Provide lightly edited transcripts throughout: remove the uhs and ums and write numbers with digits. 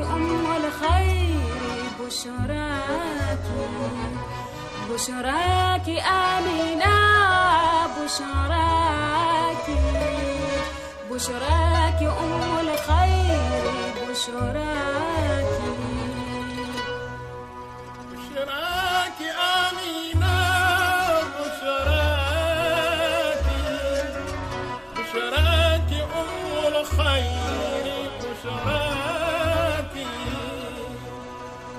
أم الخير بشراكي بشراكي آمنة بشراكي بشراكي أم الخير بشراكي بشراكي آمنة بشراكي بشراكي أم الخير بشراكي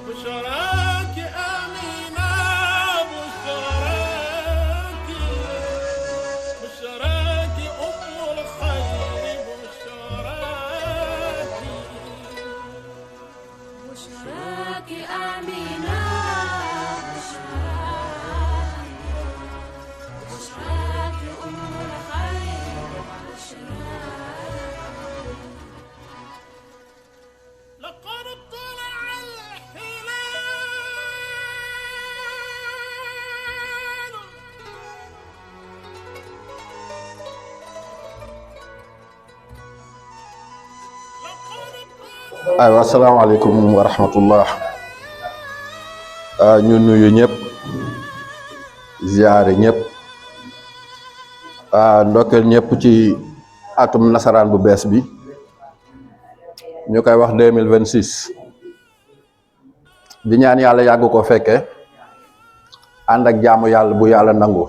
بشراكي آمنة بشراكي بشراكي أم الخير بشراكي بشراكي آمنة بشراكي أم الخير بشراكي لقد طلع الهلال aywa asalaamaaleykum wa rahmatullah ñu nuyu ñëpp ziare ñëpp ndokkeel ñëpp ci atum nasaraan bu bees bi ñu koy wax 2026 di ñaan yàlla yàgg ko fekke ànd ak jaamu yàlla bu yàlla nangu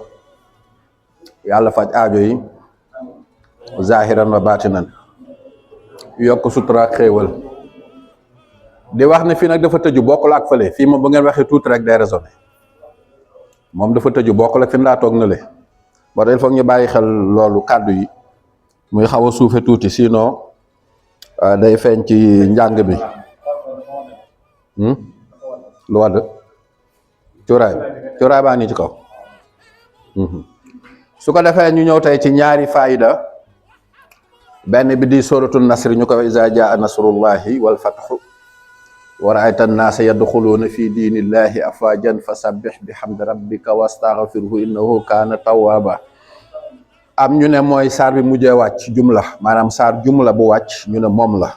yàlla faj aajo yi zahiran wa baatinan yokk sutura ak xéewal di wax ne fii nag dafa tëju bokkul ak fële fii moom bu ngeen waxee tuuti rek day raisonné moom dafa tëju bokkul ak fi laa toog na le moo tax il faut ñu bàyyi xel loolu kàddu yi muy xaw a suufe tuuti sinon day feeñ ci njàng bi lu wadd cuuraay baa ngi ci kaw su ko defee ñu ñëw tey ci ñaari faayida benn bi di suratul nasri ñu koy iza jaa nasrullahi wal fathu wa ra'ayta an-naasa yadxuluuna fi diinillahi afwaajan fasabbih bihamdi rabbika wastaghfirhu innahu kaana tawwaaba am ñu ne mooy saar bi mujjee wàcc jumla maanaam saar jumla bu wàcc ñu ne moom la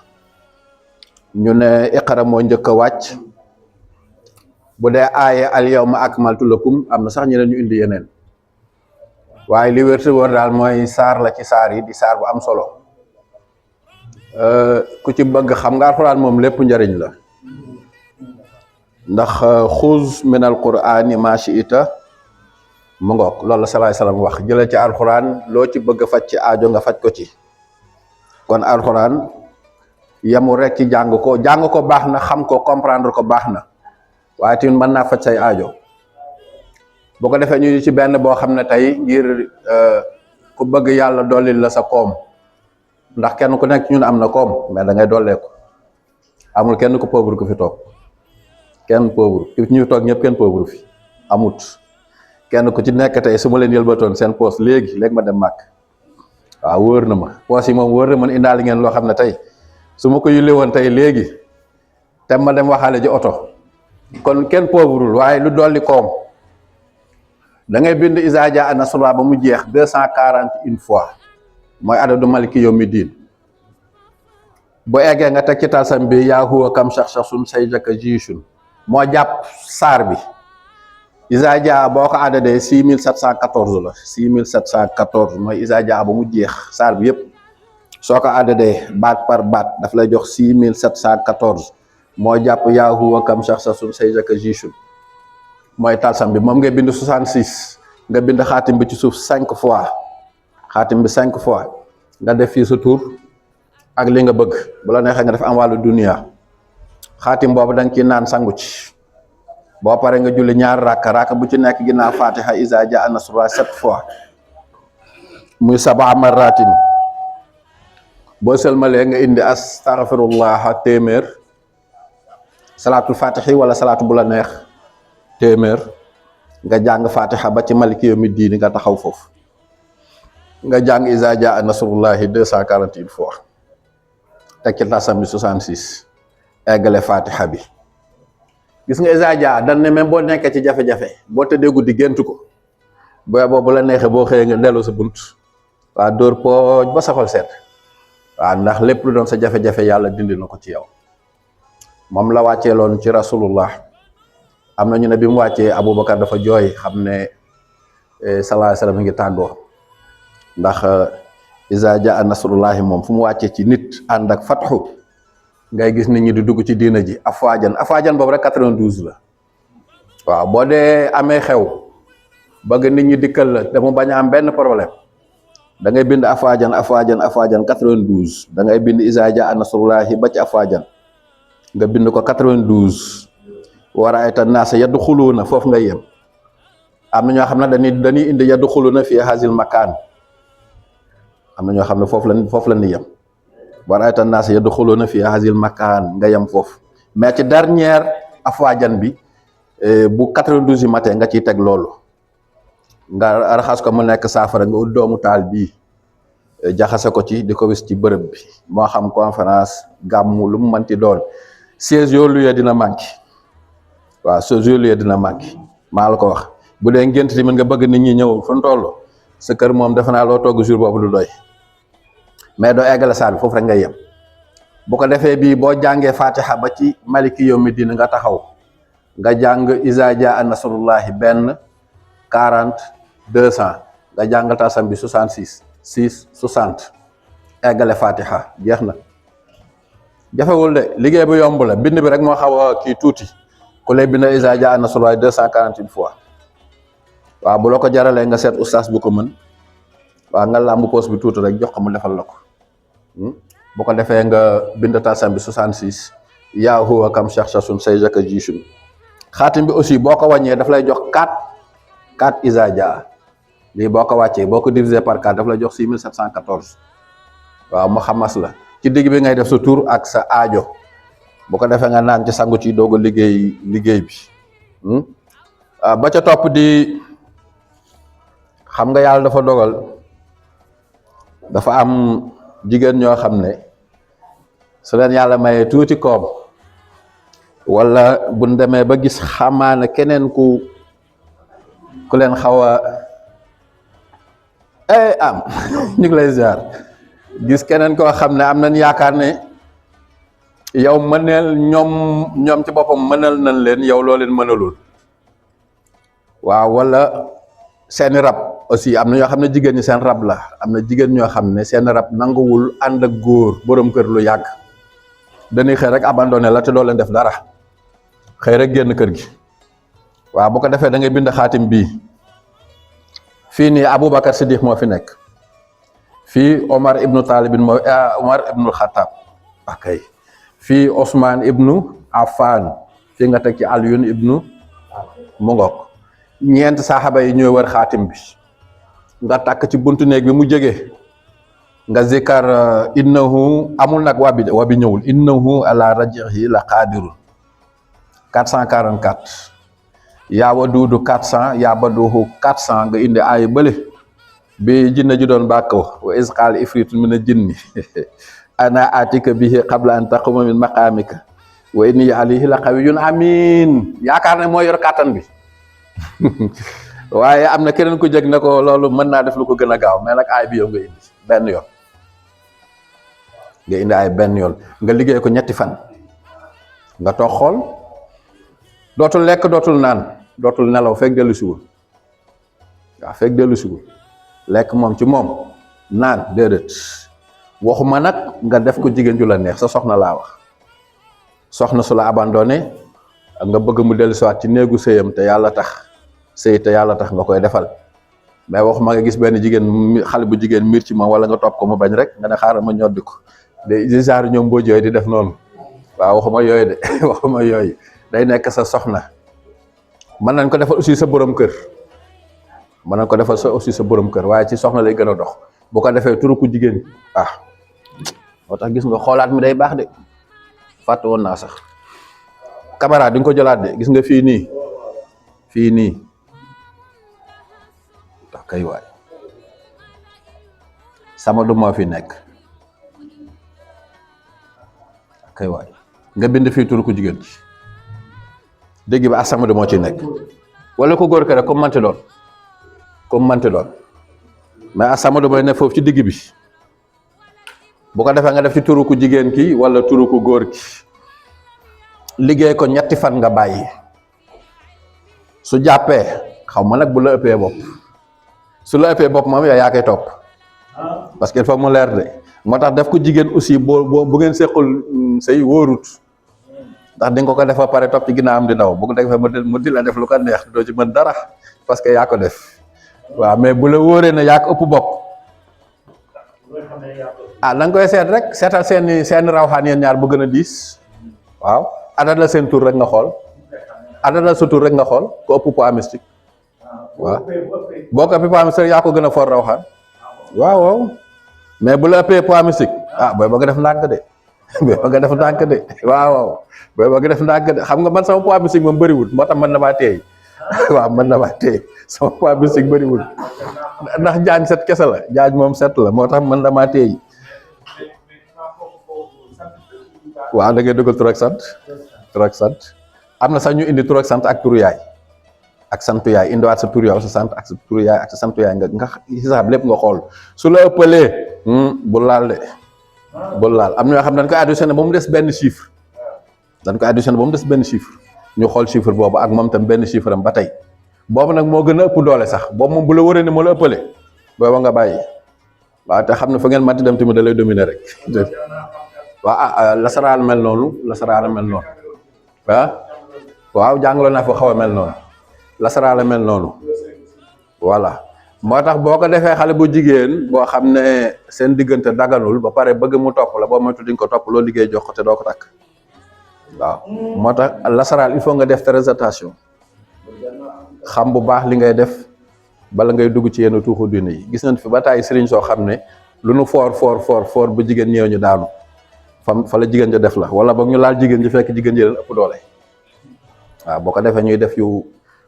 ñu ne iqra moo njëkk a wàcc bu dee aaya al yawma akmaltu lakum am na sax ñeneen ñu indi yeneen waaye li wér te wóor daal mooy saar la ci saar yi di saar bu am solo ku ci bëgg xam nga alxuraan moom lépp njariñ la ndax xuz min alqurani ma shi'ta mu ngoog loolu la salaay salaam wax jëlee ci alxuraan loo ci bëgg faj ci aajo nga faj ko ci kon alxuraan yemul rek ci jàng ko baax na xam ko comprendre ko baax na waaye tamit mën naa faj say aajo boo ko defee ñu ci benn boo xam ne tey ngir ku bëgg yàlla dollil la sa koom ndax kenn ku nekk ñun am na koom mais da ngay dolleeku amul kenn ku pauvre ku fi toog kenn pauvre ki ñu toog ñëpp kenn pauvre fi amut kenn ku ci nekk tey su ma leen yëlbatoon seen poos léegi ma dem màkk waaw wóor na ma poos yi moom wóor na man indaali ngeen loo xam ne tey su ma ko yulli woon tey léegi te ma dem waxaale ji oto kon kenn pauvreul waaye lu dolli koom da ngay bind iza jaa nasrullah ba mu jeex 241 fois mooy adadu maliki yawmi diin bu eggee nga teg ci talsam bi yaa huwa kam shakhsun sayyaka jiishun moo jàpp saar bi iza jaa boo ko adadee 6714 la 6714 mooy iza jaa ba mu jeex saar bi yëpp soo ko adadee baat par baat daf lay jox 6714 moo jàpp yaa huwa kam shakhsun sayyaka jiishun mooy talsam bi moom nga bind 66 nga bind xaatim bi ci suuf 5 fois xaatim bi 5 fois nga def fii sa tur ak li nga bëgg bu la neexee nga def am wàllu dunia xaatim boobu da nga ciy naan sangu ci boo paree nga julli ñaar rakka bu ci nekk ginnaaw fatiha iza jaa nasrullah 7 fois muy 7 maratin boo sëlmalee nga indi astaghfirullah téeméer salaatul fatihi wala salaatu bu la neex téeméer nga jàng fatiha ba ci maliki yawmi diini nga taxaw foofu nga jàng iza jaa nasrullahi 241 fois teg ci tasam bi 66 eggale fatiha bi gis nga iza jaa dañ ne même boo nekkee ci jafe-jafe boo tëddee guddi gént ko boobu la neexee boo xëyee nga delloo sa bunt waa dóor pooj ba sa xol seet waaw ndax lépp lu doon sa jafe-jafe yàlla dindi na ko ci yow moom la wàcceeloon ci rasulullah. am na ñu ne bi mu wàccee Aboubacar dafa jooy xam ne sallallahu alayhi wasallam ngi tàggoo ndax iza jaa nasrullahi moom fu mu wàccee ci nit ànd ak fatxu ngay gis nit ñi di dugg ci diina ji afaajan boobu rek 92 la waaw boo dee amee xew bëgg nit ñi dikkal la te mu bañ a am benn problème da ngay bind afaajan 92 da ngay bind iza jaa nasrullahi ba ci afaajan nga bind ko 92 war a ayta naasa yadxuluuna foofu ngay yem. am na ñoo xam ne dañuy indi yadxuluuna fi hazil makaan am na ñoo xam ne foofu la ni yem war ayta naasa yadxuluuna fi hazil makaan nga yem foofu mais ci dernière afwaajan bi bu 92 yi matee nga ciy teg loolu nga raxas ko mu nekk saafara nga ut doomu taal bii jaxase ko ci di ko wis ci bërëb bi moo xam conférence gàmmu lu mu mënti doon siège yoo luyee dina manqué waaw siège yoo luyee dina manqué maa la ko wax. bu dee ngént tamit nga bëgg nit ñi ñëw fu mu toll sa kër moom defe naa loo togg jour boobu du doy mais doo eggale saar bi foofu rek ngay yem bu ko defee bii boo jàngee fatiha ba ci maliki yawmi diin nga taxaw nga jàng iza jaa nasrullahi 40 200 nga jàng tasam bi 66 6 60 eggale fatiha jeex na jafewul de liggéey bu yomb la bind bi rek moo xaw a kii tuuti ku lay bind iza jaa nasrullahi 241 fois waaw bu la ko jaralee nga seet ustaas bu ko mën waaw nga làmb poos bi tuuti rek jox ko mu defal la ko bu ko defee nga bind tasam bi 66 yaa huwa kam shakhsun sayjaka jishun xaatim bi aussi boo ko wàññee daf lay jox 4 iza jaa lii boo ko wàccee boo ko diviser par 4 daf lay jox 6714 waaw mu xamas la ci digg bi ngay def sa tur ak sa aajo bu ko defee nga naan ci sangu ci doog a liggéey bi ba ca topp di xam nga yàlla dafa dogal dafa am jigéen ñoo xam ne su leen yàlla mayee tuuti koom wala bu demee ba gis xamaana keneen ku leen xaw a am ñu ngi lay ziar gis keneen koo xam ne am nañ yaakaar ne yow mëneel ñoom ci boppam mënal nañ leen yow loo leen mënalul waaw wala seeni rab aussi am na ñoo xam ne jigéen ñi seen rab la am na jigéen ñoo xam ne seen rab nanguwul ànd ak góor borom kër lu yàgg dañuy xëy rek abandonné la te doo leen def dara xëy rek génn kër gi waaw bu ko defee da ngay bind xaatim bii fii nii Aboubacar Siddiq moo fi nekk fii Omar ibnu Talibin moo Omar ibnu Khattab akay fii Ousmane ibnu Affan fii nga teg ci Aliyun ibnu mu ngoog ñeent saxaaba yi ñooy wër xaatim bi nga tàkk ci buntu néeg bi mu jógee nga zikar innahu amul nag wabi ñëwul innahu ala rajihi la qadirun 444 yaa waduudu 400 yaa baduhu 400 nga indi ay bële bi jinne ji doon bàkko wa iz qaala ifritun mina jinni ana atika bihi qabla an taquma min maqamika wa inni alayhi la qawiyyun amin yaakaar ne moo yor kàttan bi waaye am na keneen ku jëg ne ko loolu mën naa def lu ko gën a gaaw mais nag ay bi yow nga indi benn yoon nga indi ay benn yoon nga liggéey ko ñetti fan nga toog xool dootul lekk dootul naan dootul nelaw fekk dellu siwul waaw fekk dellu siwul lekk moom ci moom naan déedéet waxuma nag nga def ko jigéen ju la neex sa soxna laa wax soxna su la abandonné nga bëgg mu dellu siwaat ci néegu sëyam te yàlla tax sëy te yàlla tax nga koy defal mais waxuma nga gis benn jigéen xale bu jigéen miir ci ma wala nga topp ko mu bañ rek nga ne xaaral ma ñoddi ko de genre ñoom boo jooy di def noonu waaw waxuma yooyu de waxuma yooyu day nekk sa soxna mën nañ ko defal aussi sa borom kër mën nañ ko defal aussi sa borom kër waaye ci soxna lay gën a dox bu ko defee turu ku jigéen moo tax gis nga xoolaat mi day baax de fàtte woon naa sax caméra di nga ko jëlaat de gis nga fii nii tax kay waay sama du moo fi nekk kay waay nga bind fii turu ku jigéen ci dégg bi Asamadu moo ci nekk wala ko góor ke rek comme manti doon mais Asamadu mooy ne foofu ci digg bi bu ko defee nga def ci turu ku jigéen ki wala turu ku góor ki liggéey ko ñetti fan nga bàyyi su jàppee xaw ma nag bu la ëppee bopp su la ëppee bopp moom yaa koy topp parce que il faut mu leer de moo tax def ko jigéen aussi boo bu ngeen sequl say wóorut ndax di nga ko def ba pare topp ci ginnaawam di daw bu ko defee mu di la def lu ko neex doo ci mën dara parce que yaa ko def waaw mais bu la wóoree ne yaa ko ëpp bopp ah da nga koy seet rek seetal seeni rawxaan yéen ñaar bu gën a diis waaw adal la seen tur rek nga xool adal la sa tur rek nga xool ko ëpp poids mystique waaw boo ko ëppee poids mystique yaa ko gën a for rawxaan waaw waaw mais bu la ëppee poids mystique ah booy ba nga def ndànk de booy ba nga def ndànk de waaw waaw booy ba nga def ndànk de xam nga man sama poids mystique moom bëriwul moo tax mën na maa teey waaw mën na maa teey sama poids mystique bëriwul ndax jaañ set kese la jaañ moom set la moo tax mën na maa teey waaw da ngay dugal tur ak sant am na sax ñu indi tur ak sant ak turu yaay ak santu yaay indiwaat sa tur yow sa sant ak sa turu yaay ak sa santu yaay nga xisaab lépp nga xool su la ëppalee bul laal de bul laal am na ñoo xam dañ koy additionné ba mu des benn chiffre ñu xool chiffre boobu ak moom tam benn chiffre am ba tey boobu nag moo gën a ëpp doole sax boobu moom bu la wëree ne moo la ëppalee booba nga bàyyi waaw te xam ne fa ngeen manti dem tamit da lay dominer rek waaw lasaraan mel noonu waaw jàngaloon naa fa xaw a mel noonu lasaraan mel noonu voilà moo tax boo ko defee xale bu jigéen boo xam ne seen diggante daganul ba pare bëgg mu topp la boo moytu di nga ko topp loo liggéey jox ko te doo ko takk waaw moo tax lasaraan il faut nga def très attention xam bu baax li ngay def bala ngay dugg ci yenn tuuxu diine yi gis nañ fi ba taay sëriñ soo xam ne lu nu foor bu jigéen ñëw ñu daanu fa la jigéen ja def la wala boog ñu laal jigéen ji fekk jigéen ji leen ëpp doole waaw boo ko defee ñuy def yu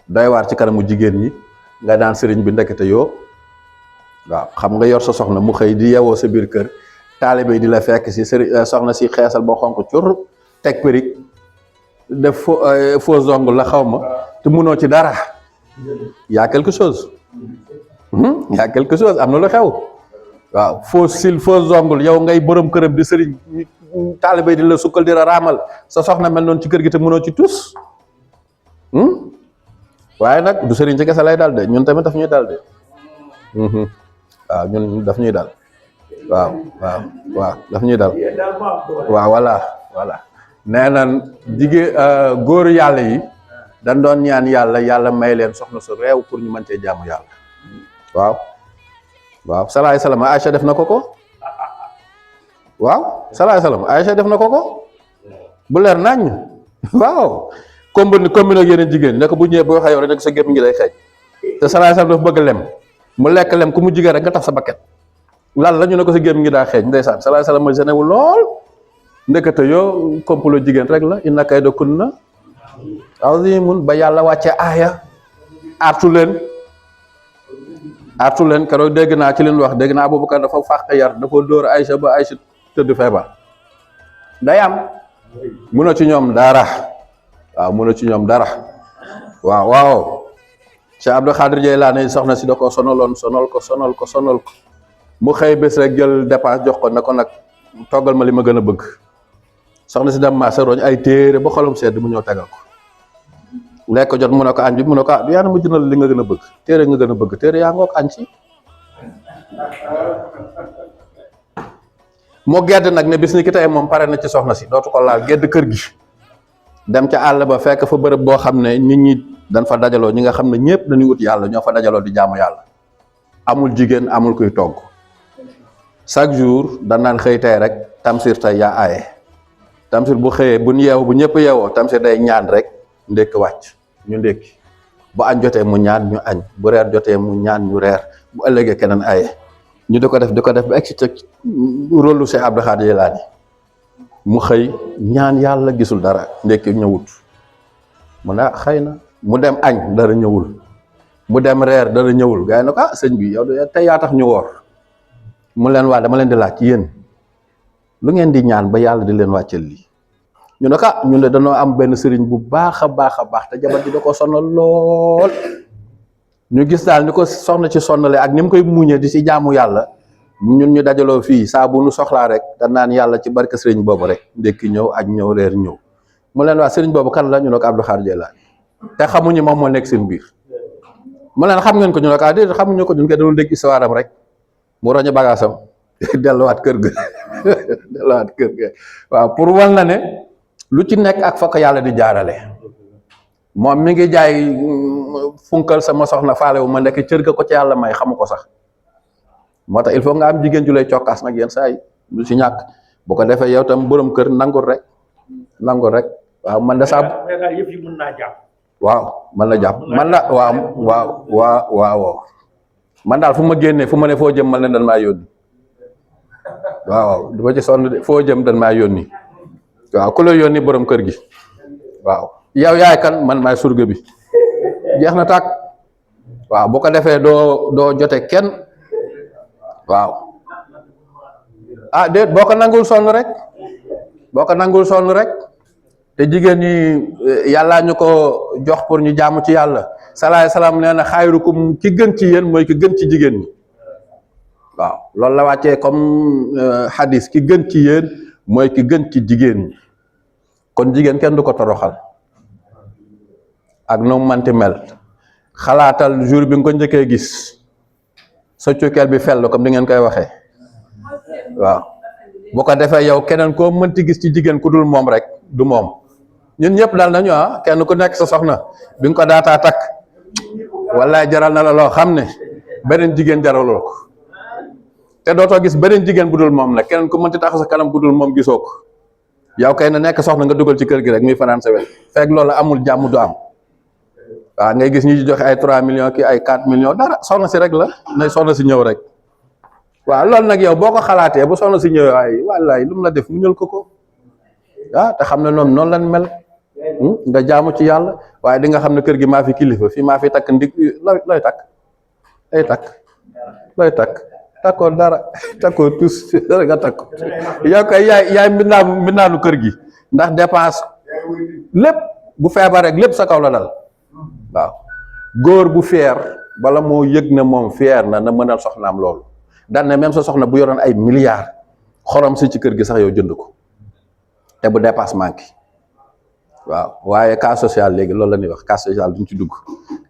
doy waar ci kanamu jigéen ñi nga daan sëriñ bi ndekete yoo waaw xam nga yor sa soxna mu xëy di yewoo sa biir kër taalibe di la fekk si sëriñ soxna si xeesal ba xonq cur teg périg def faux ongle la xaw ma te munoo ci dara y a quelque chose am na lu xew waaw faux cils faux ongle yow ngay borom këram di sëriñ taalibe di la sukkal di la raamal sa soxna mel noonu ci kër gi te munoo ci tus waaye nag du sëriñ ci kese lay dal de ñun tamit daf ñuy dal de waaw ñun daf ñuy dal waaw daf ñuy dal waaw voilà nee nan jigéen góoru yàlla yi dañ doon ñaan yàlla may leen soxna su réew pour ñu mën cee jaamu yàlla waaw salaay salaam Aïcha def na ko waaw salaay salaam Aïcha def na ko bu leer nañ waaw combine ak yeneen jigéen ne ko bu ñëwee boo waxee yow rek nekk sa gémmiñ ngi lay xeeñ te salaay salaam dafa bëgg lem mu lekk lem ku mu jigéen rek nga taf sa bakket lan la ñu ne ko sa gémmiñ ngi daa xeeñ ndeysaan salaay salaam ma genewu lool ndekete yoo complot jigéen rek la inna kayda kunna azimun ba yàlla wàcce aaya artu leen keroog dégg naa ci leen wax dégg naa Abubakar dafa fàq yar dafa dóor Aïcha ba Aïcha tëdd feebar day am mënoo ci ñoom dara waaw Cheikh Abdou Khadir Jeylaani soxna si da ko sonal ko mu xëy bés rek jël dépense jox ko ne ko nag toggal ma li ma gën a bëgg soxna si dem marché roñ ay téere ba xolam sedd mu ñëw tegal ko lekk jot mu ne ko añ bi mu ne ko du yaa na mu jëndal li nga gën a bëgg téere nga gën a bëgg téere yaa ngoog añ ci moo gedd nag ne bis ni ki tey moom pare na ci soxna si dootu ko laal gedd kër gi dem ca àll ba fekk fa bërëb boo xam ne nit ñi dañ fa dajaloo ñi nga xam ne ñëpp dañuy wut yàlla ñoo fa dajaloo di jaamu yàlla amul jigéen amul kuy togg chaque jour dañ naan xëy tey rek Tamsir tey yaa aaye Tamsir bu xëyee bu ñëpp yeewoo Tamsir day ñaan rek ndékk wàcc ñu ndékki bu añ jotee mu ñaan ñu añ bu reer jotee mu ñaan ñu reer bu ëllëgee keneen aaye ñu di ko def ba egg ci rôle Cheikh Abdou Khadir Jeylaani mu xëy ñaan yàlla gisul dara ndékki ñëwut mu ne xëy na mu dem añ dara ñëwul mu dem reer dara ñëwul gars yi ne ko sëñ bi yow de tey yaa tax ñu woor mu leen waa dama leen di laaj yéen lu ngeen di ñaan ba yàlla di leen wàccel lii ñu ne ko ñun de dañoo am benn sëriñ bu baax a baax te jabar ji da ko sonal lool ñu gis daal ni ko soxna ci sonnale ak ni mu koy muñee di ci jaamu yàlla ñun ñu dajaloo fii saa bu nu soxlaa rek da naan yàlla ci barke sëriñ boobu rek ndékki ñëw añ ñëw reer ñëw mu leen waa sëriñ boobu kan la ñu ne ko Abdou Khadre Jeylani te xamuñu moom moo nekk seen biir mu leen xam ngeen ko ñu ne ko ah déedéet xamuñu ko ñun koy doon dégg histoire am rek mu roñu bagaasam delluwaat kër ga delluwaat kër ga waaw pour wal na ne lu ci nekk ak fa ko yàlla di jaarale moom mi ngi jaay funkal sama soxna faale wu ma nekk cër ga ko ci yàlla may xamu ko sax moo tax il faut nga am jigéen ju lay cokkaas nag yenn saa yi lu si ñàkk bu ko defee yow tam borom kër nangul rek waaw man de saa yëf yi mën naa jàpp. waaw man la jàpp man la waaw man daal fu ma génnee fu ma ne foo jëm man leen dan maa yónni waaw du ma ci sonn de foo jëm dan maa yónni waaw ku la yónni borom kër gi waaw yow yaay kan man maay surga bi jeex na tàkk waaw bu ko defee doo jote kenn waaw ah déet boo ko nangul sonn rek te jigéen ñi yàllaa ñu ko jox pour ñu jaamu ci yàlla salaay salaam nee na xayrukum ki gën ci yéen mooy ki gën ci jigéen ñi waaw loolu la wàccee comme hadis ki gën ci yéen mooy ki gën ci jigéen ñi kon jigéen kenn du ko toroxal ak nu mu manti mel xalaatal jour bi nga ko njëkkee gis sa cukkeel bi fel comme ni ngeen koy waxee waaw bu ko defee yow keneen koo mënti gis ci jigéen ku dul moom rek du moom ñun ñëpp daal nañu kenn ku nekk sa soxna bi nga ko daataa takk wallaay jaral na la loo xam ne beneen jigéen jaraloo ko te dootoo gis beneen jigéen bu dul moom nag keneen ku mënti tax sa kanam bu dul moom gisoo ko yow kay na nekk soxna nga dugal ci kër gi rek muy fanaan sa wet fekk loolu amul jàmm du am waaw ngay gis ñu joxe ay 3 millions ki ay 4 millions dara soxna si rek la nay soxna si ñëw rek waaw loolu nag yow boo ko xalaatee bu soxna si ñëwee ay wallaay lu mu la def mu ñël ko te xam ne noonu lan mel nga jaamu ci yàlla waaye di nga xam ne kër gi maa fi kilifa fii maa fi takk ndig looy takk takkoo dara takkoo tus dara nga takk yow kay yaay mbindaanu kër gi ndax dépense lépp bu feebar rek lépp sa kaw la dal waaw góor bu fier bala moo yëg ne moom fier na mënal soxnaam loolu daan ne même sa soxna bu yoroon ay milliards xorom si ci kër gi sax yow jënd ko te bu dépasse manqué waaw waaye cas social léegi loolu la ñuy wax cas social duñ ci dugg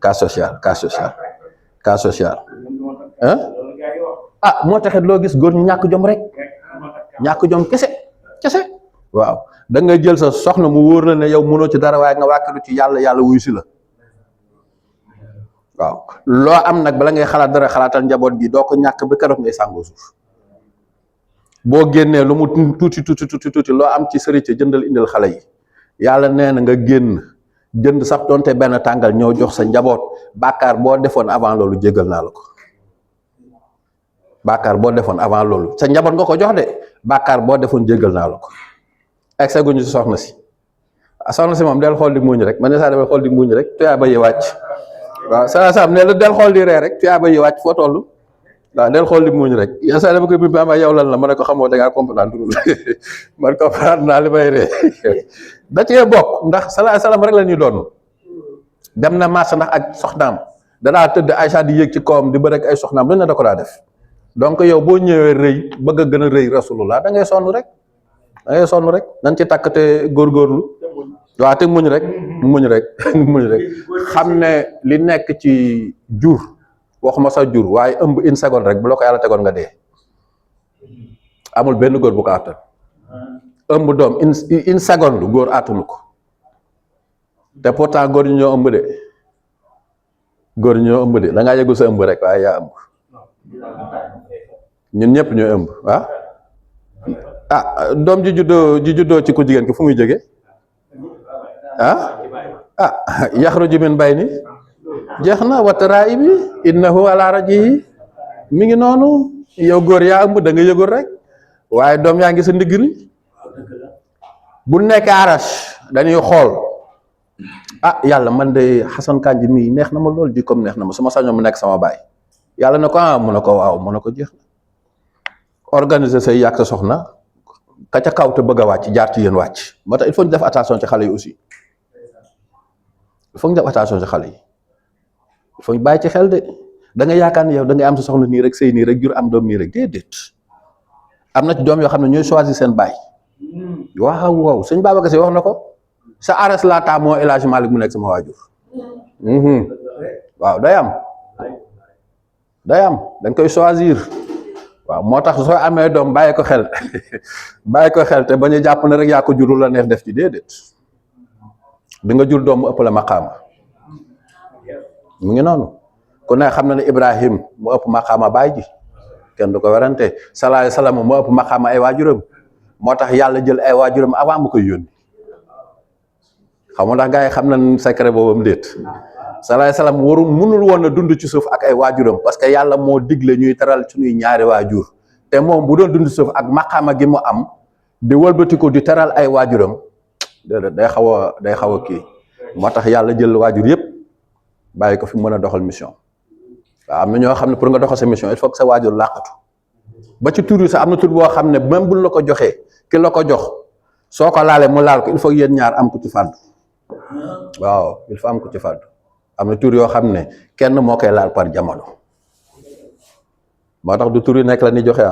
cas social moo taxit loo gis góor ñu ñàkk jom rek ñàkk jom kese waaw da nga jël sa soxna mu wóor la ne yow mënoo ci dara waaye nga wàkkilu ci yàlla wuyu si la waaw loo am nag bala ngay xalaat dara xalaatal njaboot gi doo ko ñàkk ba keroog ngay sàngoo suuf boo génnee lu mu tuuti loo am ci sëriñ jëndal indil xale yi yàlla nee na nga génn jënd sax doonte benn tàngal ñëw jox sa njaboot bàkkaar boo defoon avant loolu jéggal naa la ko bàkkaar boo defoon avant loolu sa njaboot nga ko jox de bàkkaar boo defoon jéggal naa la ko egg guñu si soxna si moom del xool di muñ rek man ne saa demee xool di muñ rek tuyaa ba yi wàcc waaw salaam ne la del xool di ree rek tuyaa ba yi wàcc foo toll waaw del xool di muñ rek ya saa dama koy bi ama yow lan la ma ne ko xamoo da ngaa comprendre man comprendre naa li may ree da cee bokk ndax salaam rek la ñuy doon dem na marché ndax ak soxnaam danaa tëdd Aïcha di yéeg ci kawam di bëre ak ay soxnaam lu ne da ko daa def donc yow boo ñëwee rëy bëgg a gën a rëy rasulullah da ngay sonn rek nañ ci takk te góorgóorlu waaw te muñ rek xam ne li nekk ci jur waxuma sa jur waaye ëmb une seconde rek bu la ko yàlla tegoon nga dee amul benn góor bu ko àttan ëmb doom une seconde góor àttanu ko te pourtant góor ñi ñoo ëmb de da ngaa yëgul sa ëmb rek waaye yaa ëmb ñun ñëpp ñoo ëmb doom ji juddoo ci ku jigéen ki fu muy jóge yaxruju min bayni jeex na wataraay bi innahu ala rajihi mi ngi noonu yow góor yaa ëmb da nga yëgul rek waaye doom yaa ngi sa ndigg li bu nekkee arache dañuy xool yàlla man de Xasan Kanji mii neex na ma lool di comme neex na ma su ma sañoon mu nekk sama baay yàlla na ko mu ne ko waaw mu ne ko jeex na organiser say yàq sa soxna ka ca kaw te bëgg a wàcc jaar ci yéen wàcc moo tax il faut ñu def attention ci xale yi aussi il faut ñu def attention ci xale yi il faut ñu bàyyi ci xel de da nga yaakaar ne yow da ngay am sa soxna nii rek sëy nii rek jur am doom nii rek déedéet am na ci doom yoo xam ne ñooy choisir seen baay waaw sëñ Babacar Sy wax na ko sa aras laa taamoo El Hadj Malick mu nekk sama waajur waaw day am dañ koy choisir waaw moo tax soo amee doom bàyyi ko xel bàyyi ko xel te bañ a jàpp ne rek yaa ko jurul la neex def ci déedéet di nga jur doom mu ëpp la maqaama mu ngi noonu ku ne xam na ne Ibrahim mu ëpp maqaama baay ji kenn du ko werante sallallahu alayhi wasallam mu ëpp maqaama ay waajuram moo tax yàlla jël ay waajuram avant mu koy yónni xam nga ndax gars yi xam nañ secret boobam déet sallallahu alayhi wasallam mënul woon a dund ci suuf ak ay waajuram parce que yàlla moo digle ñuy teral suñuy ñaari waajur te moom bu doon dund ci suuf ak maqaama gi mu am di wëlbatiku di teral ay waajuram day xaw a kii moo tax yàlla jël waajur yëpp bàyyi ko fi mën a doxal mission waaw am na ñoo xam ne pour nga doxal sa mission il faut que sa waajur làqatu ba ci tur yi sax am na tur boo xam ne même buñ la ko joxee ki la ko jox soo ko laalee mu laal ko il faut yéen ñaar am ku ci fàddu waaw il faut am ku ci fàddu am na tur yoo xam ne kenn moo koy laal par jamono moo tax du tur yu nekk la ni joxe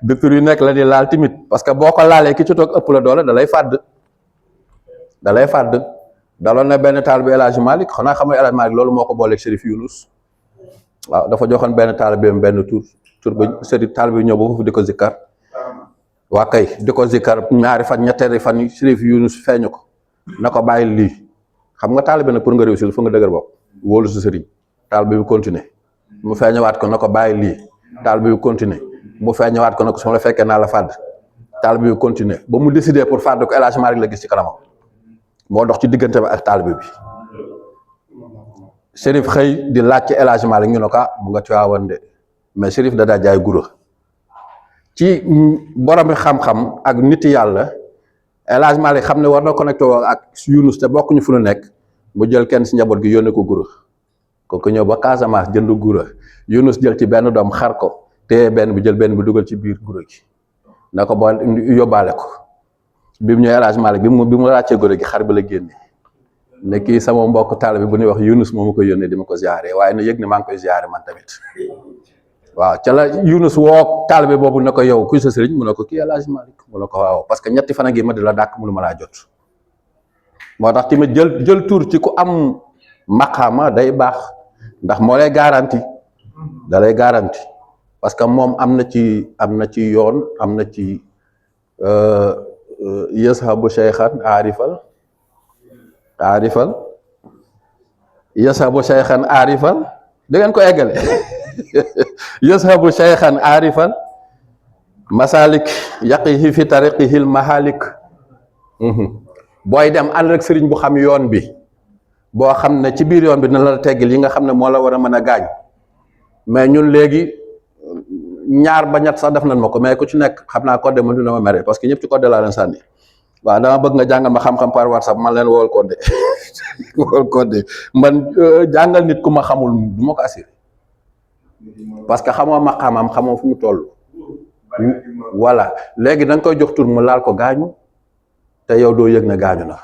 du tur yu nekk la ni laal timit parce que boo ko laalee ki ci toog ëpp la doole da lay fàdd daloon na benn taalibe El Hadj Malick xanaa xam nga El Hadj Malick loolu moo ko booleeg Chérif Younous waaw dafa joxoon benn taalibeem benn tur ba Chérif taalibe ñëw ba foofu di ko zikkar waa kay di ko zikkar ñaari fan ñetteeri fan Chérif Younous feeñu ko na ko bàyyi lii xam nga taalibe nag pour nga réussir fa nga dëgër bopp wóolu sa sëriñ taalibe bi continuer mu feeñewaat ko na ko bàyyi lii taalibe bi continuer mu feeñewaat ko na ko su ma la fekkee naa la fàdd taalibe bi continuer ba mu décider pour fàdd ko El Hadj Malick la gis ci kanamam moo dox ci diggante ba ak taalibe bi Chérif xëy di laaj ci El Hadj Malick ñu ne ko mu nga Tiwaawan de mais Chérif da daa jaay guro ci boromi xam-xam ak nit yàlla El Hadj Malick xam ne war na connecté woo ak Younous te bokkuñu fu nu nekk mu jël kenn si njaboot gi yónnee ko guro kooku ñëw ba Casamance jënd guro Younous jël ci benn doom xar ko te benn bi jël benn bi dugal ci biir guro gi na ko boo yóbbaale ko bi mu ñëwee El Hadj Malick bi mu ràccee guro gi xar bi la génne ne kii sama mbokk taal bi bu ñuy wax Younous moo ma ko yónnee di ma ko ziare waaye na yëg ne maa ngi koy ziare man tamit waaw ca la Younous woo taal bi boobu ne ko yow kuy sa sëriñ mu ne ko kii El Hadj Malick mu ne ko waaw parce que ñetti fan gi ma di la dàkk mënu ma laa jot moo tax tamit jël tur ci ku am maqaama day baax ndax moo lay garanti da lay garanti parce que moom am na ci yoon am na ci yashabu shaykhan aarifal yashabu shaykhan aarifal da ngeen ko eggale yashabu shaykhan aarifal masalik yaqihi fi tariqihil mahalik booy dem ànd rek sëriñ bu xam yoon bi boo xam ne ci biir yoon bi dina la teggil yi nga xam ne moo la war a mën a gaañ mais ñun léegi ñaar ba ñett sax def nañ ma ko mais ku ci nekk xam naa code man dina ma mere parce que ñëpp ci code laa leen sànni waaw dama bëgg nga jàngal ma xam-xam par WhatsApp man leen wool code man jàngal nit ku ma xamul du ma ko assuré parce que xamoo maqaamam xamoo fu mu toll voilà léegi da nga koy jox tur mu laal ko gaañu te yow doo yëg na gaañu na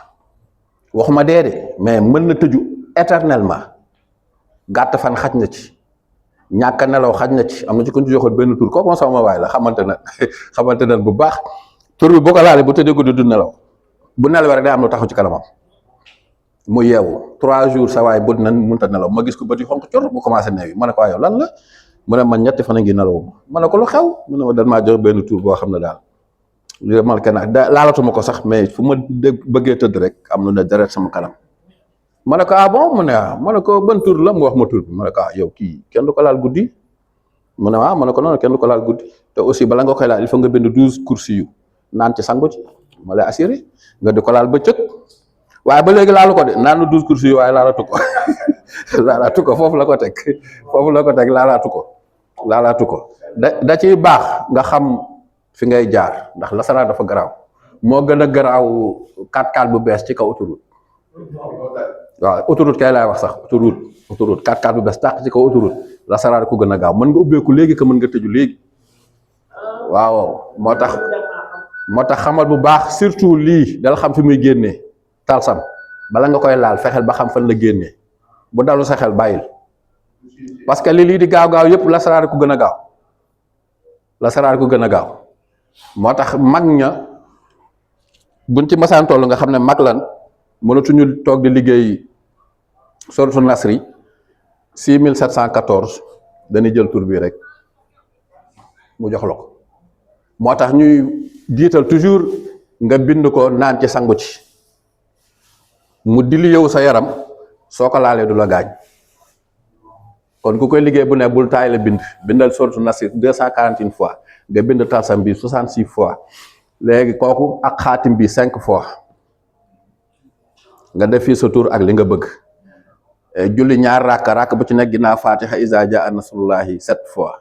waxuma dee de mais mën na tëju éternellement gàtt fan xaj na ci ñàkk nelaw xaj na ci am na ci ko ñu joxoon benn tur kooku sama waay la xamante na bu baax tur bi boo ko laalee bu tëddee guddi du nelaw bu nelawee rek day am lu taxaw ci kanamam mu yeewu 3 jours sa waay bu nan mënut a nelaw ma gis ko bët yi xonk cor bu commencé neew yi ma ne ko waaye yow lan la mu ne man ñetti fan a ngi nelaw ma ne ko lu xew mu ne ma dan maa jox benn tur boo xam ne daal li mal kenn laalatuma ko sax mais fu ma bëggee tëdd rek am na ne deret sama kanam ma ne ko bon mu ne ma ne ko ban tur la mu wax ma tur bi ma ne ko yow kii kenn du ko laal guddi mu ne ma ne ko noonu kenn du ko laal guddi te aussi bala nga koy laal il faut nga bind 12 kursi yu naan ci sangu ci ma lay assuré nga di ko laal bëccëg waaye ba léegi laalu ko de naan na 12 kursi yu waaye laalatu ko foofu la ko teg laalaatu ko da ciy baax nga xam fi ngay jaar ndax lasaraar dafa garaaw moo gën a garaaw 4x4 bu bees ci kaw autoroute waaw autoroute kay laay wax sax autoroute 4x4 bu bees tàq ci kaw autoroute lasaraar ko gën a gaaw mën nga ubbeeku léegi que mën nga tëju léegi waaw moo tax xamal bu baax surtout lii dal xam fi muy génnee talsam bala nga koy laal fexeel ba xam fan la génnee bu dalu sa xel bàyyil parce que lii di gaaw yëpp lasaraar ko gën a gaaw moo tax mag ña buñ ci masaan toll nga xam ne mag lan mënatuñu toog di liggéey suratul nasri 6714 dañuy jël tur bi rek mu jox la ko moo tax ñuy jiital toujours nga bind ko naan ci sangu ci mu dili yow sa yaram soo ko laalee du la gaañ kon ku koy liggéey bu ne bul taay la bindal suratul nasri 241 fois nga bind talsam bi 66 fois léegi kooku ak xaatim bi 5 fois nga def fii sa tur ak li nga bëgg julli ñaar rakk bu ci nekk ginnaaw fatiha iza jaa nasrullahi 7 fois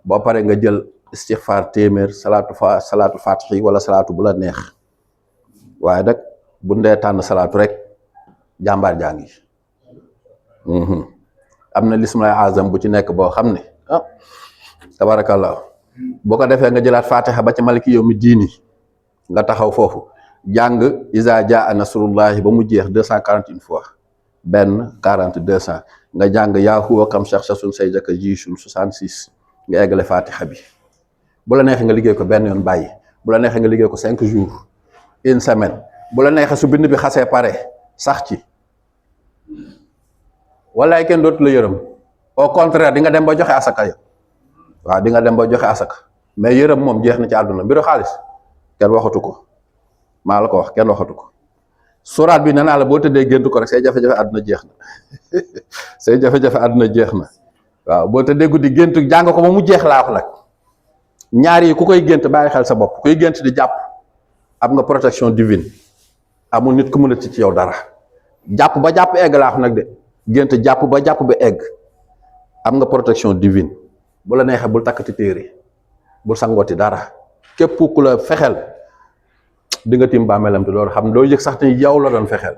boo pare nga jël istighfar téeméer salaatu fatihi wala salaatu bu la neex waaye nag bu ndee tànn salaatu rek jàmbaar jàngi am na lismulay azam bu ci nekk boo xam ne tabarakallah boo ko defee nga jëlaat fatiha ba ci maliki yawmi diini nga taxaw foofu jàng iza jaa nasrullahi ba mu jeex 241 fois benn 40 200 nga jàng yaa huwa kam shakhsun sayyidaka jiishun 66 nga eggale fatiha bi bu la neexee nga liggéey ko benn yoon bàyyi bu la neexee nga liggéey ko 5 jours une semaine bu la neexee su bind bi xasee pare sax ci walaay kenn dootu la yërëm au contraire di nga dem ba joxe asaka yo waaw di nga dem ba joxe asaka mais yërëm moom jeex na ci àdduna mbiru xaalis kenn waxatu ko maa la ko wax kenn waxatu ko suraat bi nee naa la boo tëddee gént ko rek say jafe-jafe àdduna jeex na say jafe-jafe àdduna jeex na waaw boo tëddee guddi gént jàng ko ba mu jeex laa wax nag ñaar yi ku koy gént bàyyi xel sa bopp kuy gént di jàpp am nga protection divine amul nit ku mën a ci yow dara jàpp ba jàpp egg laa wax nag de gént jàpp ba jàpp ba egg am nga protection divine bu la neexee bul takkati téere bul sangooti dara képp ku la fexeel di nga tim bàmmeelam te loolu xam doo yëg sax te yow la doon fexeel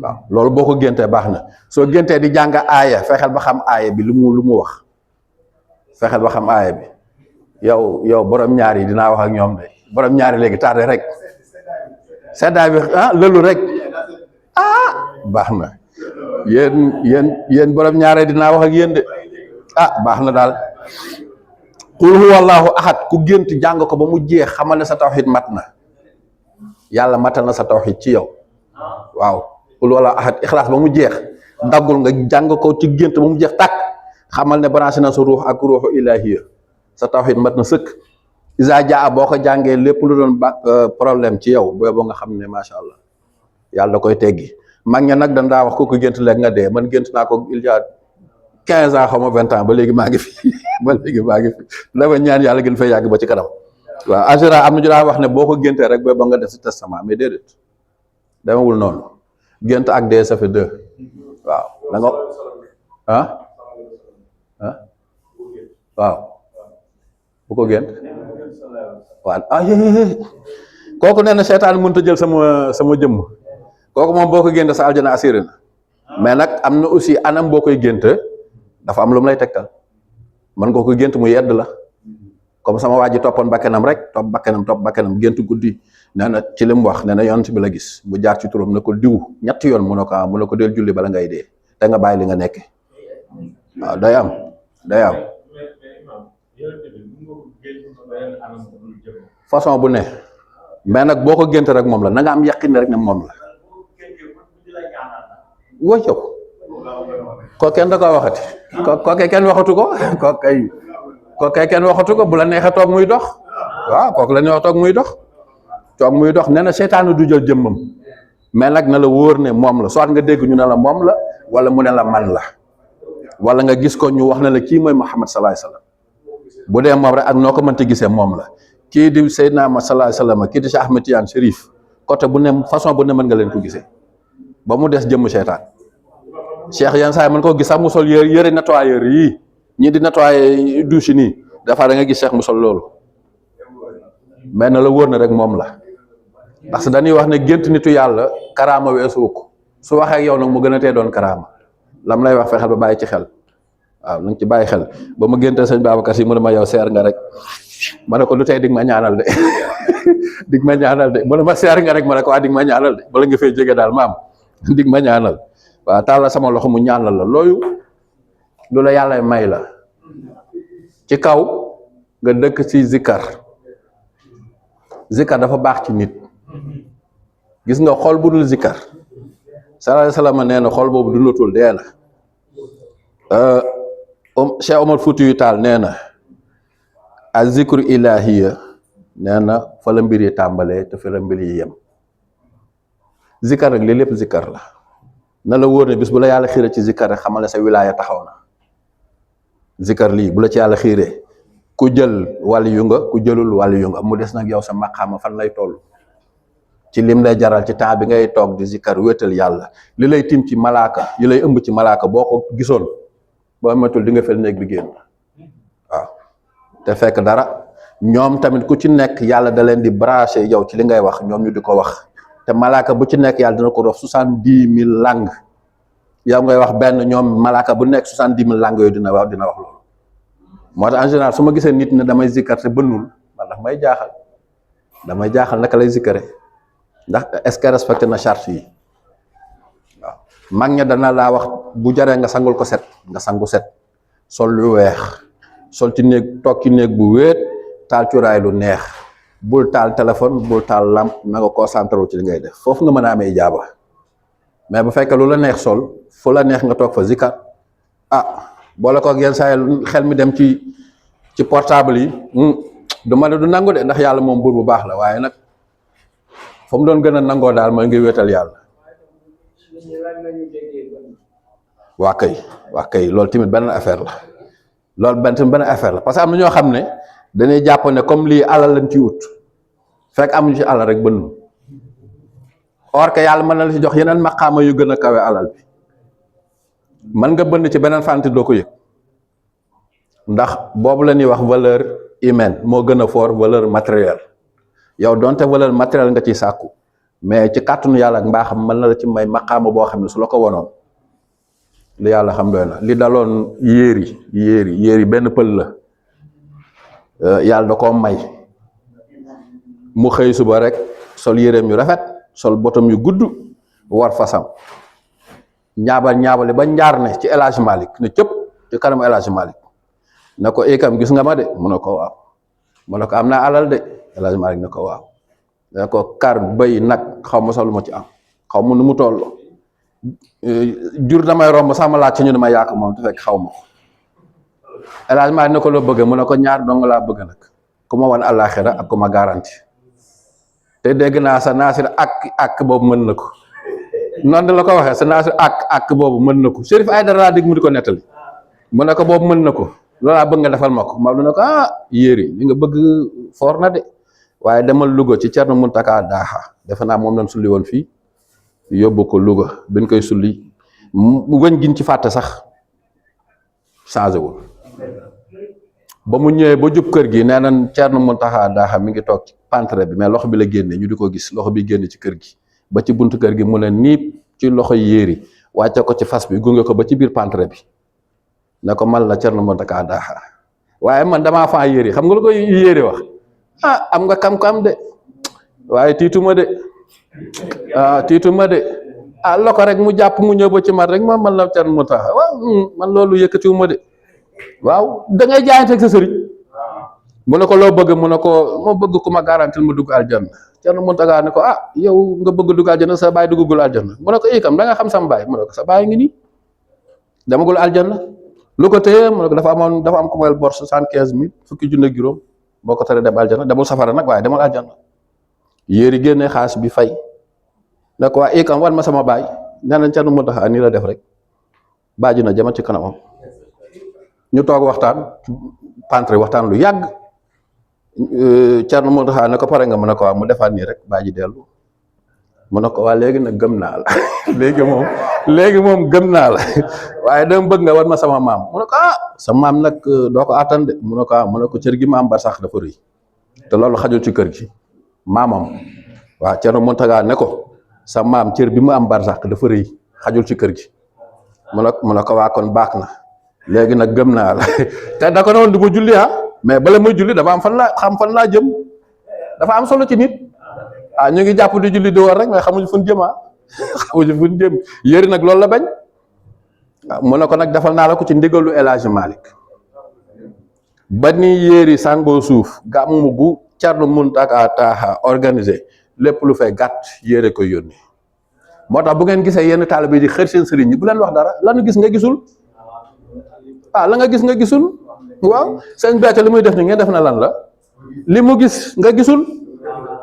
waaw loolu boo ko géntee baax na soo géntee di jàng aaya fexeel ba xam aaya bi lu mu wax fexeel ba xam aaya bi yow borom ñaar yi dinaa wax ak ñoom de borom ñaari léegi tardé rek seddaay bi lëlu rek baax na yéen borom ñaare dinaa wax ak yéen de baax na daal qul huwa allahu ahad ku gént jàng ko ba mu jeex xamal ne sa tawxid mat na yàlla matal na sa tawxid ci yow waaw qul huwa allahu ahad ixlaas ba mu jeex daggul nga jàng ko ci gént ba mu jeex tàkk xamal ne branché na sa ruux ak ruuxu ilahiya sa tawxid mat na sëkk isa jaa boo ko jàngee lépp lu doon problème ci yow boo nga xam ne macha allah yàlla da koy teggi mag ña nag dañ daa wax ko gént léegi nga dee man gént naa ko il y a 15 ans xaw ma 20 ans ba léegi maa ngi fi dama ñaan yàlla gën fay yàgg ba ci kanam waaw en général am na ñu daa wax ne boo ko géntee rek ba nga def si testament mais déedéet demewul noonu gént ak dee ça fait 2 waaw da nga waaw bu ko gént waaw kooku nee na seytaan mënut a jël sama jëmm kooku moom boo ko génte sa aljana assuré na mais nag am na aussi anam boo koy génte dafa am lu mu lay tegtal mën nga ko gént mu yedd la comme sama waa ji toppoon bakkanam rek topp bakkanam gént guddi nee na ci li mu wax nee na yonent bi la gis mu jaar ci turam ne ko diw ñetti yoon mu ne ko del julli bala ngay dee te nga bàyyi li nga nekke waaw day am façon bu ne mais nag boo ko gént rek moom la na nga am yaqin rek ne moom la woo yow ko kenn da ko waxati ko kenn waxatu ko ko kenn waxatu ko bu la neexee toog muy dox waaw kooku la ñuy wax toog muy dox nee na seytaanu du jël jëmmam mais nag na la wóor ne moom la soit nga dégg ñu ne la moom la wala mu ne la man la wala nga gis ko ñu wax ne la kii mooy Muhammad sallallahu alayhi wasallam bu dee moom rek ak noo ko mënti gisee moom la kii di Seydina Muhammad sallallahu alayhi wasallam kii di Cheikh Ahmed Tidiane Chérif côté bu ne façon bu ne mën nga leen ko gisee ba mu des jëmm seytaan Cheikh yenn saa yi mën koo gis sax mu sol yëre nettoyeur yii ñii di nettoyer douche nii dafa da nga gis Cheikh mu sol loolu mais na la wóor na rek moom la parce que dañuy wax ne gént nitu yàlla karaama weesu ko su waxee ak yow nag mu gën a tee doon karaama lam lay wax fexeel ba bàyyi ci xel waaw nañ ci bàyyi xel ba ma géntee sëñ Babacar Si mu ne ma yow seer nga rek ma ne ko lu tey dig ma ñaanal de mu ne ma seer nga rek ma ne ko dig ma ñaanal de bala nga fay jóge daal maam dig ma ñaanal waaw tàllal sama loxo mu ñaanal la loolu lu la yàlla may la ci kaw nga dëkk ci zikkar dafa baax ci nit gis nga xol bu dul zikkar sallallahu alayhi wasallam nee na xol boobu dundatul dee na Cheikh Omar Foutiyou Tall nee na a zikru ilahiya nee na fa la mbir yi tàmbalee te fa la mbir yi yem zikkar rek li lépp zikkar la na la wóor ne bis bu la yàlla xiiree ci zikkar rek xamal ne sa wilaaya taxaw na zikkar lii bu la ci yàlla xiiree ku jël wàllu yu nga ku jëlul wàllu yu nga mu des nag yow sa maqaama fan lay toll ci lim lay jaral ci temps bi ngay toog di zikkar wéetal yàlla li lay tim ci malaaka li lay ëmb ci malaaka boo ko gisoon boo matul di nga fel néeg bi génn waaw te fekk dara ñoom tamit ku ci nekk yàlla da leen di branché yow ci li ngay wax ñoom ñu di ko wax te malaaka bu ci nekk yàlla dina ko def 70 000 langues yow ngay wax benn ñoom malaaka bu nekk 70 000 langues yooyu dina wax loolu moo tax en général su ma gisee nit ne damay zikkar te bënnul man daf may jaaxal naka lay zikkare ndax est-ce que respecté na charte yi waaw mag ña dana laa wax bu jaree nga sangul ko set nga sangu set sol lu weex sol ci néeg toog ci néeg bu wéet taal cuuraay lu neex bul taal téléphone bul taal lampe na nga concentré wu ci li ngay def foofu nga mën a amee ijaaba mais bu fekkee lu la neex sol fu la neex nga toog fa zikkar boole ko ak yenn saa yi xel mi dem ci portable yi du ma ne du nangu de ndax yàlla moom buur bu baax la waaye nag fa mu doon gën a nangoo daal mooy ngi wéetal yàlla waa kay loolu tamit benn affaire la parce que am na ñoo xam ne dañuy jàpp ne comme lii alal lañ ci wut fekk amuñu ci alal rek bënn or que yàlla mën na la ci jox yeneen maqaama yu gën a kawe alal bi mën nga bënn ci beneen fànn doo ko yëg ndax boobu la ñuy wax valeur humaine moo gën a fort valeur matérielle yow donte valeur matérielle nga ciy sàkku mais ci kàttanu yàlla ak mbaaxam mën na la ci may maqaama boo xam ne su la ko wonoon li yàlla xam doy na li daloon yéeri benn pël la yàlla da koo may mu xëy suba rek sol yéreem yu rafet sol botam yu gudd war fasam ñaabali ba njaar ne ci El Hadj Malick ne cëpp ci kanam El Hadj Malick ne ko ikam gis nga ma de mu ne ko waaw mu ne ko am naa alal de El Hadj Malick ne ko waaw ne ko kar bëy nag xaw ma sax lu ma ci am xaw ma nu mu toll jur damay romb sama laaj ci ñu ne ma yàq moom te fekk xaw ma ko El Hadj Malick ne ko loo bëgg mu ne ko ñaar dong laa bëgg nag ku ma wan àllaaxira ak ku ma garanti te dégg naa sa naasir ak boobu mën na ko noonu la ko waxee sa naasir ak boobu mën na ko Chérif Aïdara laa dégg mu di ko nettali mu ne ko boobu mën na ko loolaa bëgg nga defal ma ko ma ne ko yéeri li nga bëgg foor na de waaye demal Louga ci Thierno Mountaga Daha defe naa moom lañ sulli woon fii yóbbu ko Louga biñ koy sulli wëñ giñ ci fàtte sax changé wul ba mu ñëwee ba jub kër gi nee nañ Thierno Mountaga Daha mi ngi toog ci pantre bi mais loxo bi la génne ñu di ko gis loxo bi génne ci kër gi ba ci buntu kër gi mu ne niip ci loxo yéeri wàcce ko ci fas bi gunge ko ba ci biir pantre bi ne ko man la Thierno Mountaga Daha waaye man damaa faa yéeri xam nga lu ko yéeri wax am nga kam-kam de waaye tiituma de loko rek mu jàpp mu ñëw ba ci man rek man la Thierno Mountaga waaw man loolu yëkkatiwuma de waaw da ngay jaayante ak sa sëriñ mu ne ko loo bëgg mu ne ko moo bëgg ku ma garantil ma dugg aljanna Thierno Mountaga ne ko yow nga bëgg dugg aljanna sa baay duggagul aljanna mu ne ko ikam da nga xam sama baay mu ne ko sa baay ngi nii demagul aljanna lu ko téye mu ne ko dafa am ko mayel bor 75 000 fukki junne ak juróom boo ko tere dem aljanna demul safara nag waaye demal aljanna yéeri génne xaas bi fay ne ko waa ikam wan ma sama baay nee nañ Thierno Mountaga nii la def rek baaji na jama ci kanamam ñu toog waxtaan pantre waxtaan lu yàgg Thierno Mountaga ne ko pare nga mu ne ko waa mu defaat nii rek baaji dellu mu ne ko waa léegi nag gëm naa la léegi moom gëm naa la waaye dama bëgg nga war ma sama maam mu ne ko sa maam nag doo ko attan de mu ne ko cër gi ma am bar sax dafa rëy te loolu xajul ci kër gi maamam waaw Thierno Mountaga ne ko sa maam cër bi mu am bar sax dafa rëy xajul ci kër gi mu ne ko waa kon baax na léegi nag gëm naa la te da ko noonu du ma julli mais bala may julli dafa am fan laa jëm dafa am solo ci nit ñu ngi jàpp di julli di war rek mais xamuñu fu ñu jëm xamuñu fu ñu jëm yéri nag loolu la bañ mu ne ko nag defal naa la ko ci ndigalu El Hadj Malick ba ni yéeri sàngoo suuf gàmmu gu Thierno Mountaga Daha organisé lépp lu fay gàtt yére koy yónni moo tax bu ngeen gisee yenn taalibe di xër seen sëriñ ñi bu leen wax dara lanu gis nga gisul la nga gis nga gisul waaw sëñ Béthio li muy def ni ngeen def na lan la li mu gis nga gisul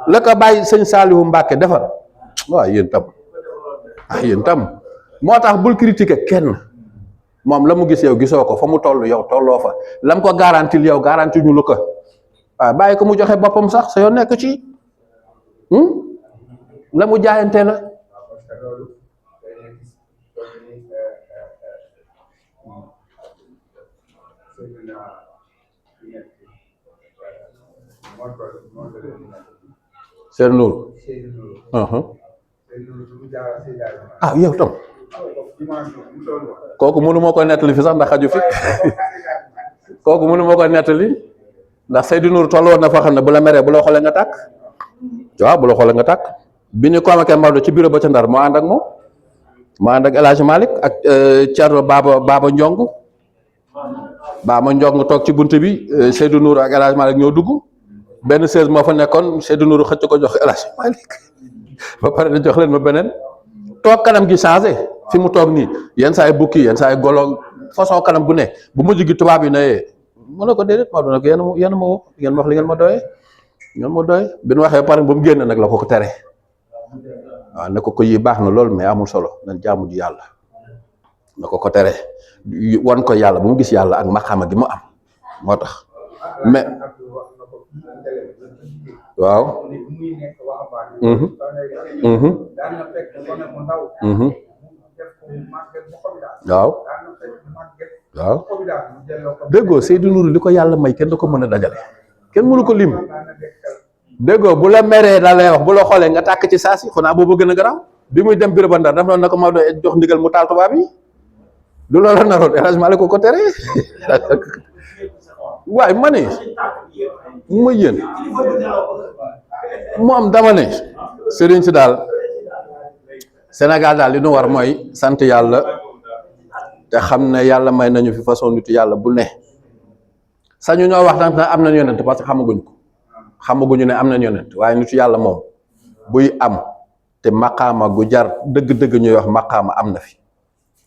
la ko bàyyi sëñ Saalihu Mbàkke defal waaw yéen tam moo tax bul critiquer kenn moom la mu gis yow gisoo ko fa mu toll yow tolloo fa lam ko garantil yow garanti ñu lu ko waaw bàyyi ko mu joxe boppam sax sa yoon nekk ci la mu jaayante la seen nuur yow tam kooku mënu moo koy nettali fi sax ndax xaju fi kooku mënu moo koy nettali ndax Seydou Nour toll woon na fa xam ne bu la meree bu la xoolee nga tàkk waaw bu la xoolee nga tàkk bi ñu convoqué Maodo ci bureau ba ca Ndar moo ànd ak moom moo ànd ak El Hadj Malick ak Thierno Baba Ndiong Baba Ndiong toog ci bunt bi Seydou Nour ak El Hadj Malick ñoo dugg benn 16 moo fa nekkoon Seydou Nour xëcc ko jox El Hadj Malick ba pare da jox leen ma beneen toog kanam gi changé fi mu toog nii yenn saa yi bukki yenn saa yi golo façon kanam gu ne bu mujj gi tubaab yi ne mu ne ko déedéet Maodo nag yéen ma woo ngeen wax li ngeen ma doyee bi nu waxee pare ba mu génn nag la ko tere waaw ne ko yi baax na loolu mais amul solo nañ jaamu ji yàlla na ko tere wan ko yàlla ba mu gis yàlla ak maqaama gi mu am moo tax mais waaw waaw déggoo Seydou Nour li ko yàlla may kenn da ko mën a dajale kenn mënu ko lim déggoo bu la meree da lay wax bu la xoolee nga tàkk ci saasi xanaa boobu gën a garaaw bi muy dem bureau ba Ndar daf noonu na ko Maodo jox ndigal mu taal tubaab yi du loolu naroon éragement la ko tere waaye ma ne ma yéen moom dama ne sëriñ si daal Sénégal daal li nu war mooy sant yàlla te xam ne yàlla may nañu fi façon nitu yàlla bu ne sañu ñoo wax nag am nañu yonent parce que xamaguñu ne am nañu yonent waaye nitu yàlla moom buy am te maqaama gu jar dëgg-dëgg ñuy wax maqaama am na fi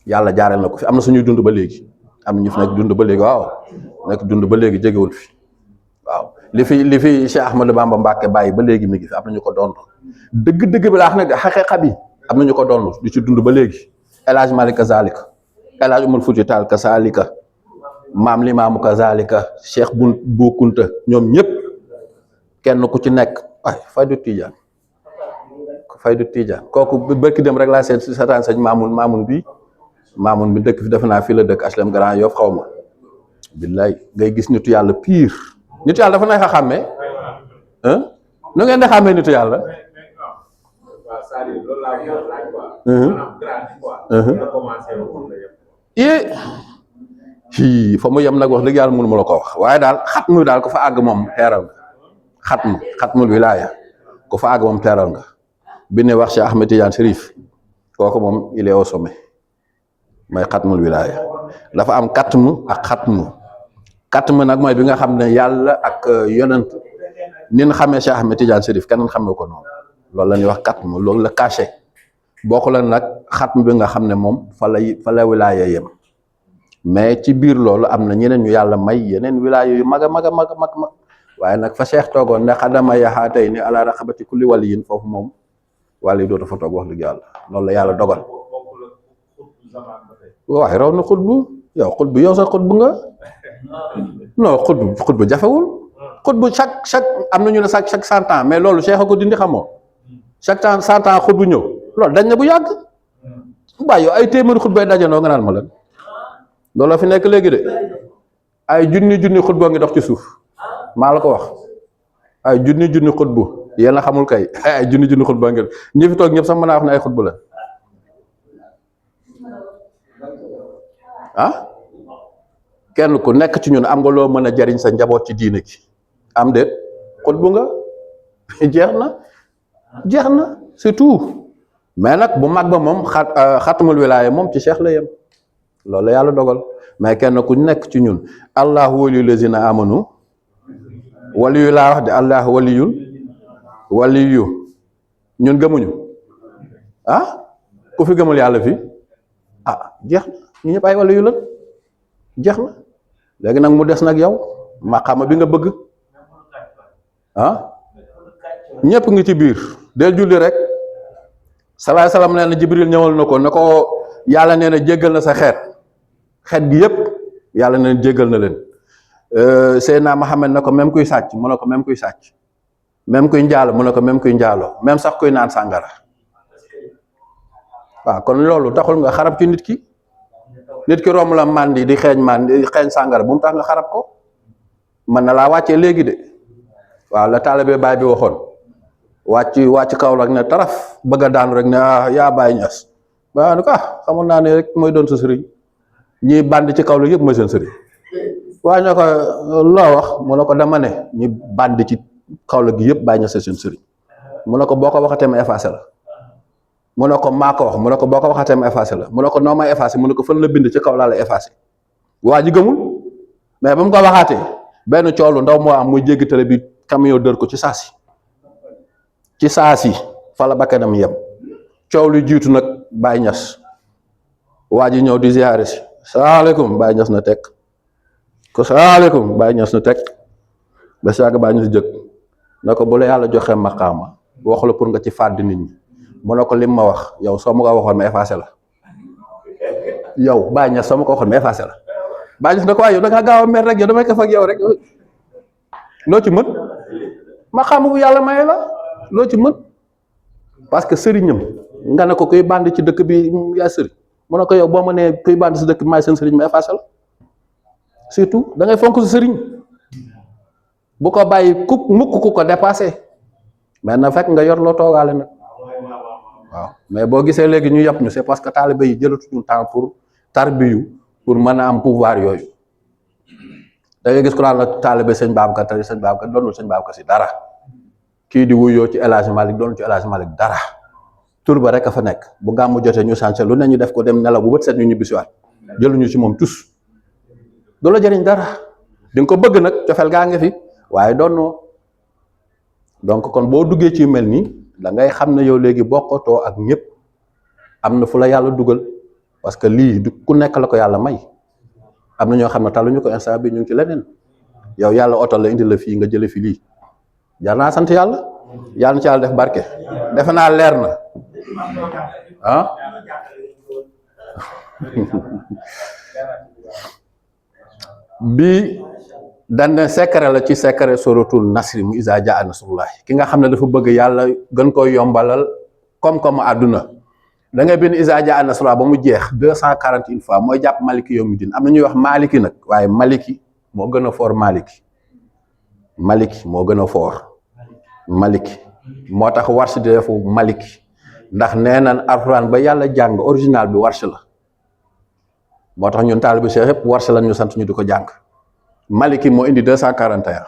yàlla jaareel na ko fi am na suñuy dund ba léegi am na ñu fi nekk dund ba léegi waaw nekk dund ba léegi jegewul fi waaw li fi Cheikh Ahmadou Bamba Mbacke bàyyi ba léegi mi ngi fi am na ñu ko doon dëgg-dëgg bi laa xam ne xaqiiqa bi am na ñu ko doon di ci dund ba léegi El Hadj Malick kazalika El Hadj Umar Fouti Tall kazalika maam Limaamu kazalika Cheikh Bu Kunta ñoom ñëpp kenn ku ci nekk ay Faydu Tijaan kooku barki dem rek laa seetaan sëñ Maamun bi dëkk fi defe naa fii la dëkk HLM Grand Yoff xaw ma billaay ngay gis nitu yàlla pire nitu yàlla dafa neex a xàmmee nu ngeen di xàmmee nitu yàlla fa mu yem nag wax dëgg yàlla mënu ma la ko wax waaye daal xatmu daal ko fa àgg moom teeral nga xatmul wilaaya ko fa àgg moom teeral nga bi ne wax Cheikh Ahmed Tidiane Chérif kooku moom il est au sommet mooy xatmul wilaaya dafa am katmu ak xatmu nag mooy bi nga xam ne yàlla ak yonent nin xamee Cheikh Ahmed Tidiane Chérif kenn xamee ko noonu loolu la ñuy wax katmu loolu la caché bokk la nag xatmu bi nga xam ne moom fa la wilaaya yem mais ci biir loolu am na ñeneen ñu yàlla may yeneen wilaaya yu mag waaye nag fa Cheikh toogoon ne xadama yaxaatay ni ala raqabati kulli waliyin foofu moom wàlli dootu fa toog wax dëgg yàlla loolu la yàlla dogal waaye raw na xutbu yow sa xutbu nga non xutbu jafewul xutbu chaque am na ñu ne chaque 100 ans mais loolu Cheikh a ko dindi xamoo chaque temps 100 ans xutbu ñëw loolu dañ na bu yàgg waaye yow ay téeméeri xutbay dajanoo nga naan ma lan loolu fi nekk léegi de ay junni xutboo ngi dox ci suuf maa la ko wax ay junni xutbu yéen a xamul kay ay junni xutboo ngi ñi fi toog ñëpp sax mën naa wax ne ay xutbu la kenn ku nekk ci ñun am nga loo mën a jariñ sa njaboot ci diine gi am déet xutbu nga jeex na c'est tout mais nag bu mag ba moom xatmul wilaaya moom ci Cheikh la yem loolu la yàlla dogal mais kenn ku nekk ci ñun allahu waliyu lazina amanu waliyu laa wax de allahu waliyu ñun gëmuñu ah ku fi gëmul yàlla fii ah jeex na ñu ñëpp ay wala yu lan jeex na léegi nag mu des nag yow maqaama bi nga bëgg ah ñëpp ngi ci biir del julli rek salaay salaam nee na Jibril ñëwal na ko ne ko yàlla nee na jéggal na sa xeet gi yëpp yàlla nee na jéggal na leen Seydina Muhammad ne ko même kuy sàcc mu ne ko même kuy sàcc même kuy njaalo mu ne ko même kuy njaaloo même sax kuy naan sàngara waaw kon loolu taxul nga xarab ci nit ki romb la màndi di xeeñ sàngara bu mu tax nga xarab ko mën na laa wàccee léegi de waaw la taalibe baay bi waxoon wàcc kaw rek ne taraf bëgg a daanu rek ne yaa Baay Ñas ba ko xamoon naa ne rek mooy doon sa sëriñ ñi band ci kaw la yëpp mooy seen sëriñ waaye ñoo ko loo wax mu ne ko dama ne ñi band ci kaw la gi yëpp Baay Ñas seen sëriñ mu ne ko boo ko waxatee ma effacé la mu ne ko maa ko wax mu ne ko boo ko waxatee ma effacé la mu ne ko noo may effacé mu ne ko fan la bind ci kaw laa la effacé waa ji gëmul mais ba mu ko waxaatee benn coolu ndaw moo am muy jéggi télé bi camion dër ko ci saasi fa la bakkanam yem coow lu jiitu nag Baay Ñas waa ji ñëw di ziyaare si salaamaaleykum Baay Ñas na teg ko salaamaaleykum Baay Ñas na teg ba saaga Baay Ñas jëkk na ko bu la yàlla joxe maqaama wax la pour nga ci fàdd nit ñi mu ne ko lim ma wax yow soo ma ko waxoon ma effacé la yow Baay Ñas soo ma ko waxoon ma effacé la Baay Ñas na ko waaye yow da ngaa gaaw a mer rek yow damay kaf ak yow rek loo ci mën maqaama bu yàlla maye la loo ci mën parce que sëriñam nga ne ko kuy band ci dëkk bi yaa sëriñ mu ne ko yow boo ma nee kuy band si dëkk bi maay seen sëriñ ma effacé la surtout da ngay fonk sa sëriñ bu ko bàyyi mukk ku ko dépassé mais na fekk nga yor loo toogaale nag waaw mais boo gisee léegi ñu yàpp ñu c'est parce que taalibe yi jëlatuñu temps pour tarbiyu pour mën a am pouvoir yooyu da ngay gis ku naan la taalibe sëñ Babacar tey sëñ Babacar doonul sëñ Babacar si dara kii di wuyoo ci El Hadj Malick doonul ci El Hadj Malick dara tur ba rek a fa nekk bu gàmmu jotee ñu changé lu ne ñu def ko dem nelaw bu bët set ñu ñibbisiwaat jëluñu ci moom tous du la jëriñ dara di nga ko bëgg nag cofeel gaa ngi fi waaye doonoo donc kon boo duggee ci mel nii da ngay xam ne yow léegi bokkatoo ak ñëpp am na fu la yàlla dugal parce que lii du ku nekk la ko yàlla may am na ñoo xam ne taluñu ko instant bi ñu ngi ci leneen yow yàlla oto la indi la fii nga jële fi lii jar naa sant yàlla yàlla na ci yàlla def barke defe naa leer na ah bi dan ne secret la ci secret suratul nasri mu isa jaa nasrullahi ki nga xam ne dafa bëgg yàlla gën koy yombalal comme àdduna da ngay bind isa jaa nasrullahi ba mu jeex 241 fois mooy jàpp maliki yawmiddin am na ñuy wax maliki nag waaye maliki moo gën a foor maliki moo gën a foor maliki moo tax warsh di defu maliki ndax nee nan alxuraan ba yàlla jàng original bi warsh la moo tax ñun taalibu Cheikh yëpp warsh la ñu sant ñu di ko jàng maliki moo indi 241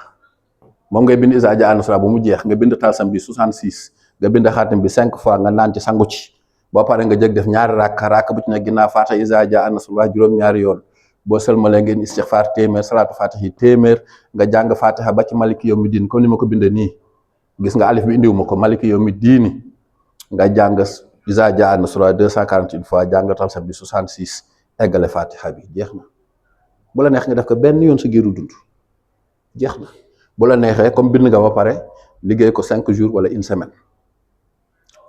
moom ngay bind isa jaa nasrullahi ba mu jeex nga bind talsam bi 66 nga bind xaatim bi 5 fois nga naan ci sangu ci boo pare nga jëg def ñaari rakk bu ci ne ginnaaw faata isa jaa nasrullahi juróom-ñaari yoon boo sëlmalee ngeen istixfaar téeméer salaatu fatihi téeméer nga jàng fatiha ba ci maliki yawmiddin comme ni ma ko bindee nii gis nga alif bi indiwuma ko maliki yawmiddin nga jàng isa jaa nasrullahi 241 fois jàng talsam bi 66 eggale fatiha bi jeex na bu la neex nga def ko benn yoon sa giiru dund jeex na bu la neexee comme bind nga ba pare liggéey ko 5 jours wala une semaine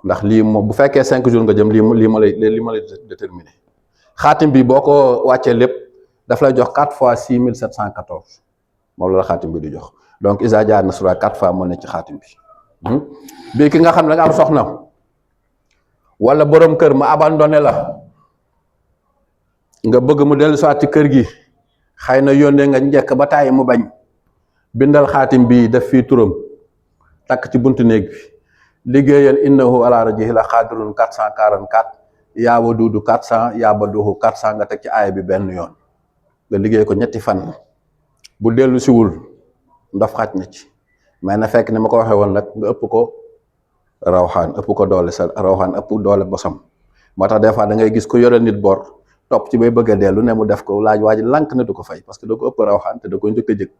ndax lii moom bu fekkee 5 jours nga jëm lii ma lay déterminer xaatim bi boo ko wàccee lépp daf lay jox 4 fois 6714 moom la xaatim bi di jox donc isa jaa nasrullahi 4 fois moo ne ci xaatim bi bii ki nga xam ne nga am soxna wala borom kër ma abandonné la nga bëgg mu dellu soit ci kër gi xëy na yónnee nga njëkk ba tàyyi mu bañ bindal xaatim bi def fii turam takk ci buntu néeg bi liggéeyal innahu ala rajihi la xaadirun 444 yaa waduudu 400 yaa baduuhu 400 nga teg ci aaya bi benn yoon nga liggéey ko ñetti fan bu dellu siwul ndof xaj na ci mais na fekk ni ma ko waxee woon nag nga ëpp ko rawxaan ëpp ko doole sa rawxaan ëpp doole bosam moo tax des fois da ngay gis ko yoreel nit bor topp ci bay bëgg a dellu ne mu def ko laaj waa ji lànk na du ko fay parce que da ko ëpp rawxaan te da ko njëkk a jëkk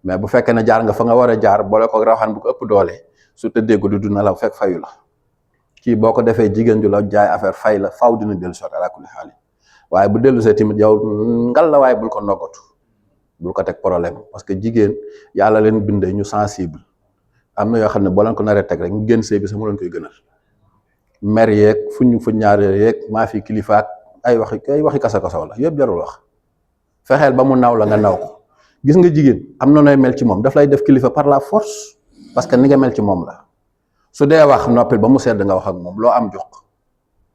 mais bu fekkee ne jaar nga fa nga war a jaar boole ko rawxaan bu ko ëpp doole su tëddee guddi du nelaw fekk fayu la kii boo ko defee jigéen ju la jaay affaire fay la faw dina dellu si waat ala kulli xaali waaye bu dellu see tamit yow ngal la waaye bul ko noggatu bul ko teg problème parce que jigéen yàlla leen bindee ñu sensible am na yoo xam ne boo leen ko naree teg rek ñu génn sëy bi sax mu leen koy gënal mer yeeg fu ñaar yeeg maa fi kilifaak ay waxi kasa la yëpp jarul wax fexeel ba mu naw la nga naw ko gis nga jigéen am na nooy mel ci moom daf lay def kilifa par la force parce que ni nga mel ci moom la su dee wax noppil ba mu sedd nga wax ak moom loo am jox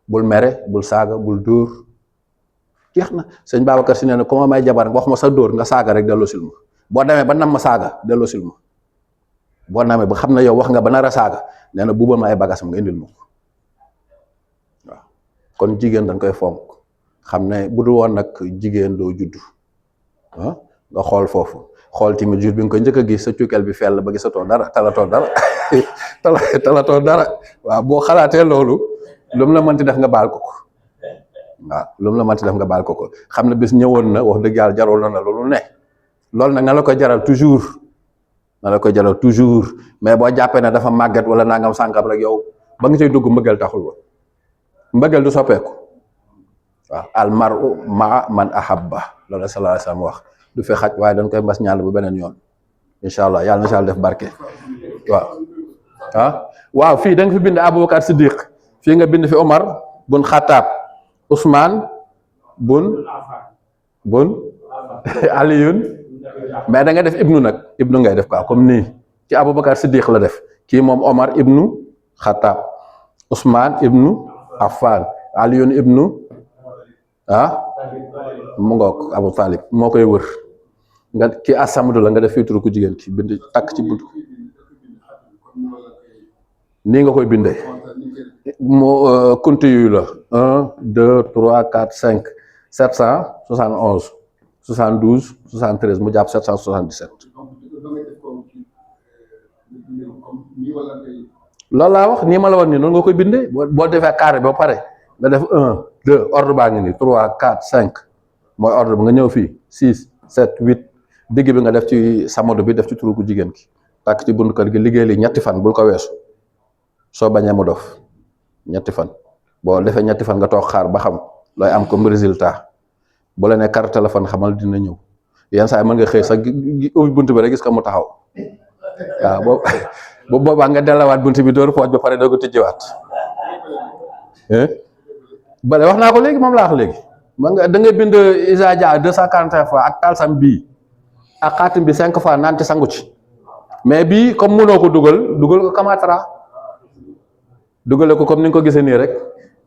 bul mere bul saaga bul dóor jeex na sëñ Babacar Si nee na comme may jabar wax ma sa dóor nga saaga rek delloo sil ma boo demee ba nam ma saaga delloo sil ma boo namee ba xam ne yow wax nga ba nar a saaga nee na buubal ma ay bagasam nga indil ma ko waaw kon jigéen dañ koy fonk xam ne bu dul woon nag jigéen doo juddu nga xool foofu xool tamit jour bi nga ko njëkk a gis sa cukkeel bi fell ba gisatoo dara talatoo dara waaw boo xalaatee loolu lu mu la mënti def nga baal ko waaw lu mu la mënti def nga baal ko xam ne bis ñëwoon na wax dëgg yàlla jaroon na loolu ne loolu nag na la ko jaral toujours mais boo jàppee ne dafa màgget wala nangam sànkam rek yow ba nga cay dugg mbëggeel taxul woon mbëggeel du soppeeku waaw al mar'u ma'a man ahabba loolu la sallallahu alayhi wasallam wax du fi xaj waaye dañ koy mbas ñaal bu beneen yoon incha allah yàlla na si yàlla def barke waaw fii da nga fi bind Aboubacar Siddiq fii nga bind fi Omar bun Xattaab Ousmane bun Aliyun mais da nga def ibnu nag ibnu ngay def quoi comme nii ci Aboubacar Siddiq la def kii moom Omar ibnu Xattaab Ousmane ibnu Affan Aliyun ibnu mu ngoog Abu Talib moo koy wër nga ki asamdu la nga def fii turu ku jigéen ki bind takk ci bunt nii nga koy bindee moo kunti yu la 1 2 3 4 5 771 72 73 mu jàpp 777 loolu laa wax nii ma la wax nii noonu nga koy bindee boo defee carré ba pare nga def 1 2 ordre baa ngi nii 3 4 5 mooy ordre bi nga ñëw fii 6 7 8 digg bi nga def ci samado bi def ci turu ku jigéen ki tàkk ci bunt kër gi liggéey li ñetti fan bul ko weesu soo bañee mu dof ñetti fan boo defee ñetti fan nga toog xaar ba xam looy am comme résultat bu la ne carte téléphone xamal dina ñëw yenn saa yi mën nga xëy sax ubbi bunt bi rek gis ko mu taxaw waaw boobu boobaa nga dellawaat bunt bi door pooj ba pare doo ko tijjiwaat bale wax naa ko léegi moom laa wax léegi man nga da ngay bind Isa Dia 241 fois ak talsam bii ak xaatim bi 5 fois naan ci sangu ci mais bii comme mënoo ko dugal ko kamatara dugale ko comme ni nga ko gisee nii rek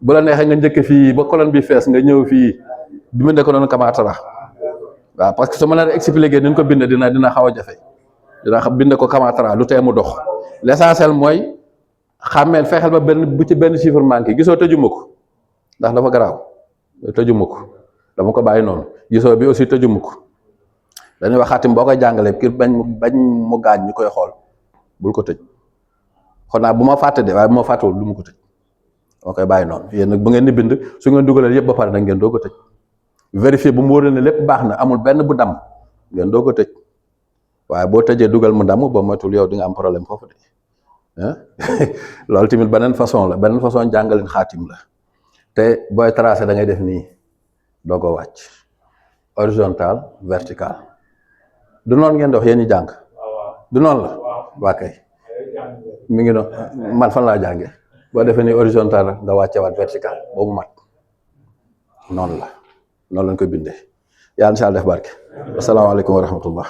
bu la neexee nga njëkk fii ba colonne bi fees nga ñëw fii di mën ko doon kamatara waaw parce que su ma la expliqué ni ñu ko bind dina xaw a jafe dina xam bind ko kamatara lu tee mu dox l'essentiel mooy xàmmeel fexeel ba bu ci benn chiffre manqué gisoo tëjuma ko ndax dafa garaaw tëjuma ko dama ko bàyyi noonu gisoo bi aussi tëjuma ko dañuy wax xaatim boo koy jàngalee kii bañ mu gaañ ñu koy xool bul ko tëj xanaa bu ma fàtte de waaye bu ma fàttewul du ma ko tëj moo koy bàyyi noonu yéen nag bu ngeen di bind su ngeen dugalee yëpp ba pare nag ngeen doo ko tëj vérifier bu mu wóoree ne lépp baax na amul benn bu dam ngeen doo ko tëj waaye boo tëjee dugal mu damm ba matul yow di nga am problème foofu de loolu tamit beneen façon jàngaleen xaatim la te booy tracé da ngay def nii doo ko wàcc horizontal vertical du noonu ngeen dox yéen ñi jàng du noonu la waa kay mi ngi noonu man fan laa jànge boo defee nii horizontal nga wàccewaat vertical boobu mat noonu lañ koy bindee yàlla na def barke asalaamaaleykum wa rahmatullah